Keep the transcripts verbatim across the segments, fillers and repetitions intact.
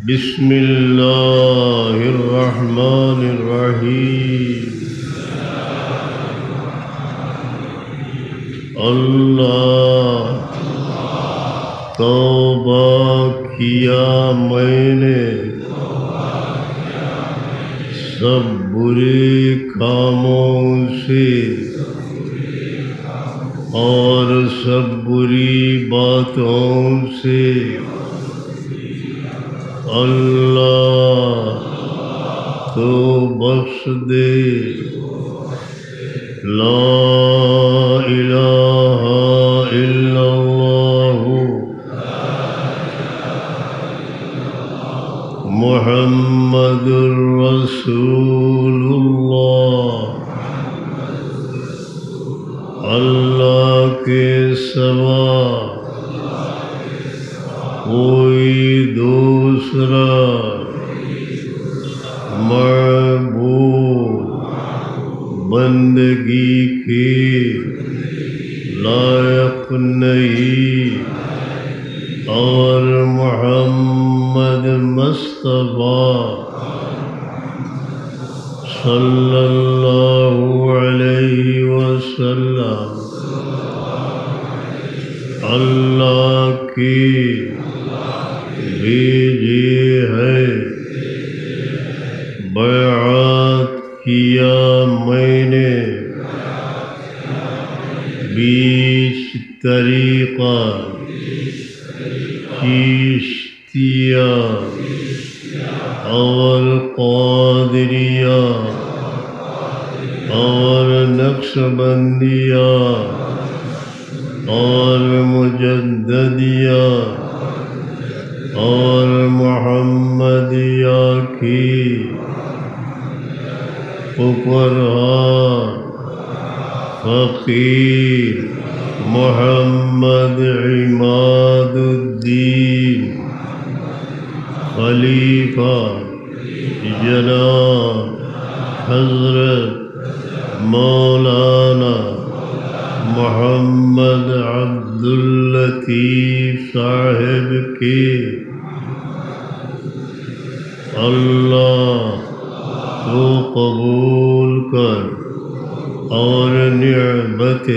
بسم الله الرحمن الرحيم. اللہ، توبہ کیا میں نے سب برے کاموں سے اور سب بری باتوں سے۔ اللہ، تو بخش دے۔ لا الہ الا اللہ محمد رسول اللہ۔ اللہ کے سوا کوئی دوسرا معبود بندگی کے لائق نہیں، اور محمد مصطفیٰ صلی اللہ علیہ وسلم اللہ کے بھیجے ہیں۔ بیعت کیا میں نے بیچ طریقہ چیش چشتیہ اور قادریہ اور نقشبندیہ اور مجددیہ اور محمدیہ کی فقراء فقیر محمد عماد الدین خلیفہ جناب حضرت مولانا محمد عبداللطیف صاحب کے اللہ تو قبول کر اور نعمت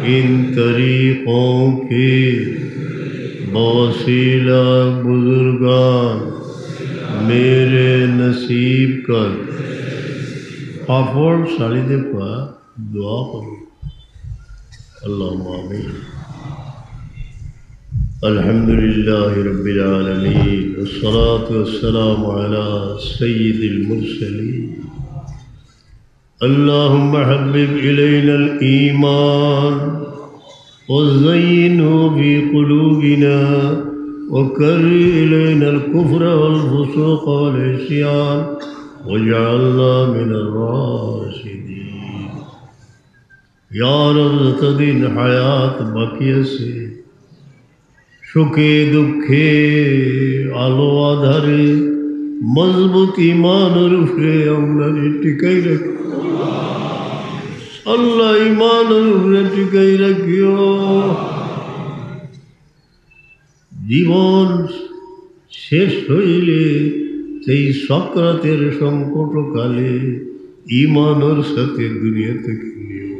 ان طریقوں کے بوسیلہ بزرگان میرے نصیب کر۔ پاپڑ ساڑی دے پا دعا کرو۔ اللهم آمين۔ الحمد لله رب العالمين، والصلاة والسلام على سيد المرسلين۔ اللهم حبب إلينا الإيمان وزينه في قلوبنا وكره إلينا الكفر والفسوق والعصيان واجعلنا من الراشدين۔ ইয়া রব, যতদিন হায়াত বাকি আছে, সুখে দুঃখে আলো আধারে মজবুত ইমানর উপরে আমরারে টিকাই রাখিও। আল্লাহ, ইমানর উপরে টিকাই রাখিও। জীবন শেষ হইলে সেই সকরাতের সংকটকালে ইমানর সাথে দুনিয়া থেকে নিও।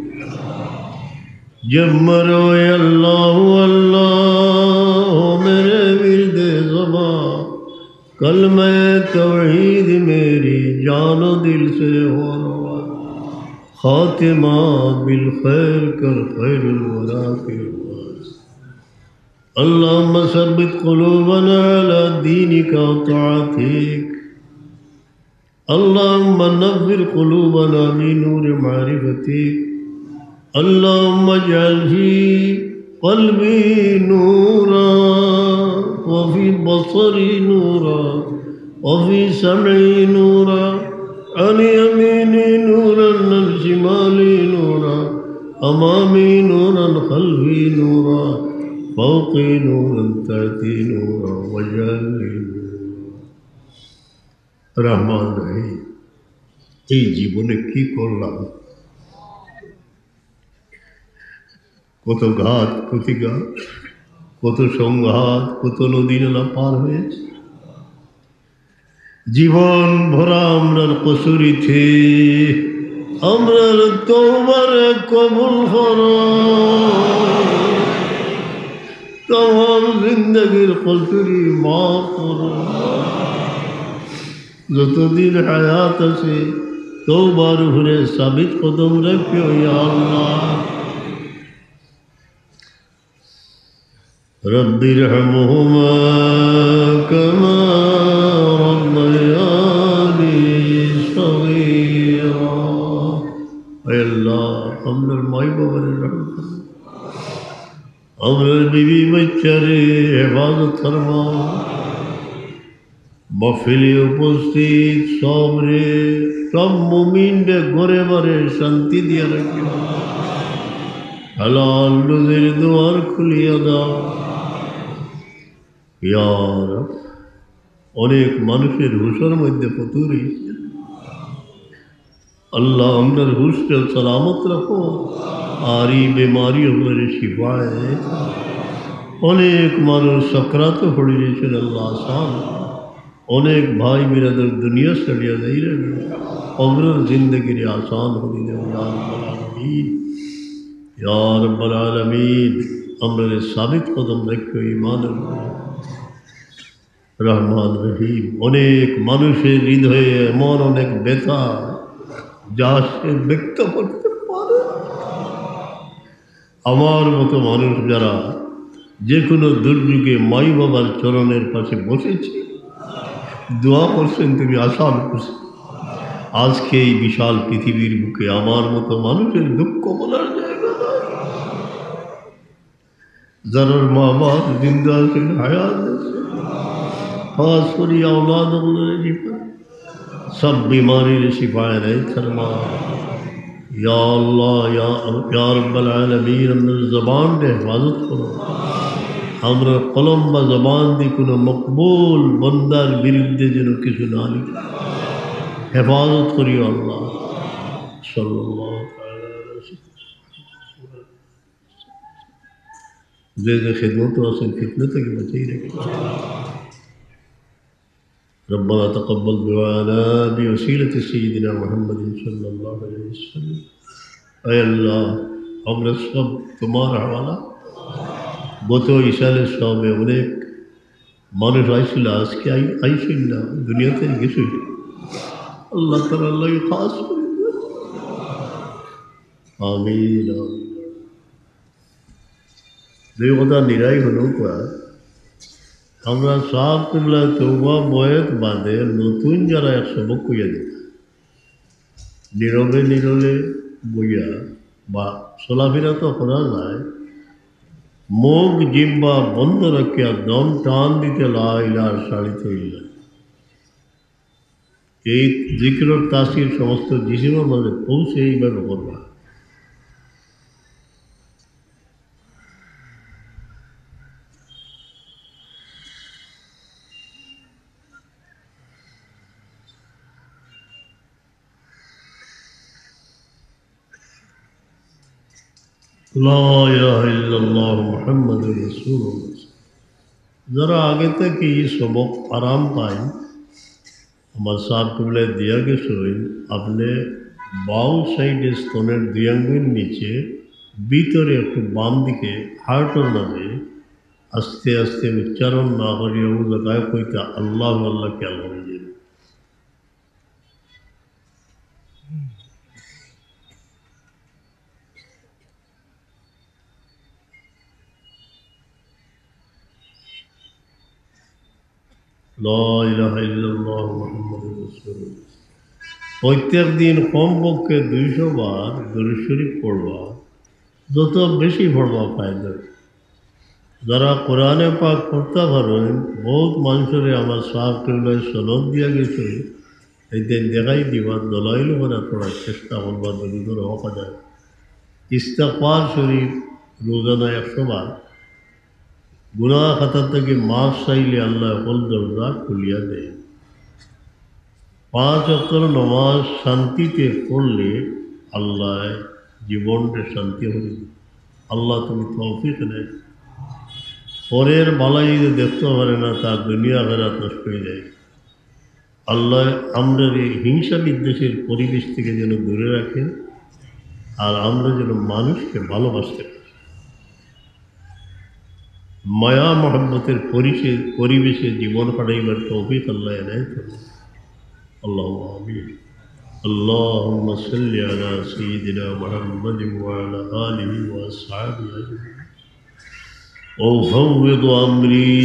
جب مرو اے اللہ، اللہ میرے ورد زباں، کلمہ توحید میری جان و دل سے ہو روا۔ خاتمہ بالخیر کر خیر الورا کے واسطے۔ اللهم ثبت قلوبنا على دينك وطاعتك۔ اللهم نور قلوبنا بنور معرفتك۔ اللهم اجعل في قلبي نورا وفي بصري نورا وفي سمعي نورا، عن يميني نورا، عن شمالي نورا، أمامي نورا، خلفي نورا، فوقي نورا، تحتي نورا، واجعل لي نورا۔ রহমান রহিম, এই জীবনে কি করলাম? কত ঘাত প্রতিঘাত, কত সংঘাত, কত নদী নালা পার হয়েছি। জীবন ভরা আমরার কসুরিতে আমরার তওবারে কবুল করো। তামাম জিন্দেগির কসুরি মাফ করো। যতদিন হায়াত আছে, তওবার উপরে সাবিত কদম রাখিও, ইয়া আল্লাহ। رب ارحمهما كما ربياني صغيرا। আয় আল্লাহ, আমরার মাই বাবারে রহম করো, আমরার বিবি বাচ্চারে হেফাজত ফরমাও। মাহফিলে উপস্থিত সবরে, সব মুমিনরে ঘরে বারে শান্তি দিয়া রাখিও। হালাল রুজির দুয়ার খুলিয়া দাও। ইয়া রব, অনেক মানুষের হুশর মধ্যে ফতুর অইছে। আল্লাহ, আমরার হুশরে সালামত রাখো, আর এই বেমারি অকলরে শিফা দেও। অনেক মানুষ সাকরাতো পড়ি রইছইন, আল্লাহ আসান। অনেক ভাই বিরাদর দুনিয়া ছাড়িয়া যাইরা, কবরর জিন্দেগিরে আসান করি দেও, ইয়া রাব্বাল আলামিন। ইয়া রাব্বাল আলামিন, আমরারে সাবিত কদম রাখিও, ইমানর উপরে। রহমান রহিম, অনেক মানুষের হৃদয়ে এমন অনেক ব্যথা যা সে ব্যক্ত করতে পারে না। আমার মতো মানুষ যারা যে কোনো দুর্যোগে মাই বাবার চরণের পাশে বসেছে, দোয়া করছেন, তুমি আসান করছো। আজকে এই বিশাল পৃথিবীর বুকে আমার মতো মানুষের দুঃখ বলার জায়গা নাই। যারার মা বাপ জিন্দা আছেন, হায়াত আছেন, খাস করি আওলাদ অকলরে শিফা, সব বিমারিরে শিফা এনায়েত ফরমা। ইয়া আল্লাহ, ইয়া, ইয়া রাব্বাল আলামিন, আমরার জবানরে হেফাজত করো। আমরার কলম বা জবান দি কোনো মকবুল বন্দার বিরুদ্ধে যেন কিছু না লিখে। হেফাজত করিও আল্লাহ। সাল্লাল্লাহু তাআলা আলাইহি ওয়াসাল্লাম। যে যে খেদমত আছেন, ফিতনা থেকে বাঁচিয়ে রাখেন। ربنا تقبل دعاءنا بوسيلة سيدنا محمد صلى الله عليه وسلم। আয় আল্লাহ, আমরা সব তোমার হাওয়ালা। গত ইসালে সবে অনেক মানুষ আইছিল, আজকে আই-, আইছিল না, দুনিয়াতে গেছিল। আল্লাহ তাআলা আল্লাহ খাস করে দেন। আমিন, আমিন। দুই কথা নিরাই হলো কয়া, আমরা সাব কিবলা তওবা বয়াত বাদে নতুন যারা এক সবক কইয়া দিতা, নীরবে নীরবে বইয়া বা চলাফেরা তো করা যায়, মুখ জিব্বা বন্ধ রাখিয়া দম টান দিতে লা ইলাহা ছাড়িতে ইল্লা। এই জিকিরর তাসির সমস্ত জিসিমর মাঝে পৌঁছে এইভাবে করবা। لا إله إلا الله محمد رسول الله। যারা আগে থেকে এই সবক আরাম পায়, আমার সাব কিবলায় দিয়া গেছইন, আপনে বাউ সাইডে স্তনের দুই আঙ্গুল নিচে, ভিতরে একটু বাম দিকে হার্টর মাঝে আস্তে আস্তে উচ্চারণ না করিয়া ও জায়গায় কইতা আল্লাহ আল্লাহ খেয়াল হয়ে যাবে। لا إله إلا الله محمد رسول الله। প্রত্যেক দিন কমপক্ষে দুইশো বার দরুদ শরীফ পড়বা, যত বেশি পড়বা ফায়দা। যারা কোরআনে পাক পড়তা পারইন, বহুত মানুষরে আমার সাব কিবলায় সনদ দিয়া গেছে, এই দিন দেখাই দিবা, দলাইল করে পড়ার চেষ্টা করবা, দরুদর হক আদায়। ইস্তেগফার শরীফ রোজানা একশো বার। গুনাহ খাতা থেকে মাফ চাইলে আল্লাহ হকল দরজা খুলিয়া দেয়। পাঁচ ওয়াক্তর নামাজ শান্তিতে পড়লে আল্লাহ জীবনটা শান্তি হয়ে যায়। আল্লাহ তুমি তৌফিক দেয়। পরের ভালাই যে দেখতে পারে না, তার দুনিয়া আখেরাত নষ্ট হয়ে যায়। আল্লাহ আমরারে হিংসা বিদ্বেষের পরিবেশ থেকে যেন দূরে রাখেন, আর আমরা যেন মানুষকে ভালোবাসতে পারি। মায়া মহব্বতের পরিষে-, পরিবেশে জীবন কাটাইবার তৌফিক আল্লাহ এনায়েত করুন। আল্লাহুম্মা আমিন। اللهم صل على سيدنا محمد وعلى آله وأصحابه أجمعين. أفوض أمري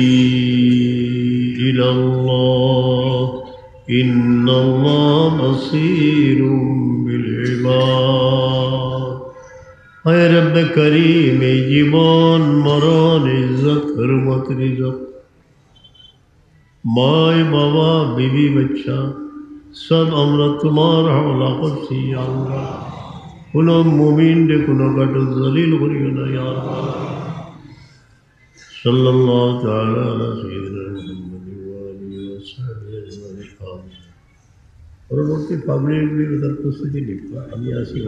إلى الله، إن الله بصير بالعباد. হে রব্বে করিম, এই জীবন, মরণ, ইজ্জত, হুরমত, রিজক, মাই বাবা, বিবি, বাচ্চা, সব আমরা তোমার হাওলা করছি, ইয়া আল্লাহ। কোনো মুমিনরে কোনো ঘাটো জলিল করিও না, ইয়া আল্লাহ। সাল্লাল্লাহু তাআলা আলা সাইয়্যিদিনা মুহাম্মাদিন ওয়া আলিহি ওয়া সাহবিহি আজমাইন। আমিন। পরবর্তী পাবলিক বিরোধের প্রস্তুতি নিব, আমি আছি।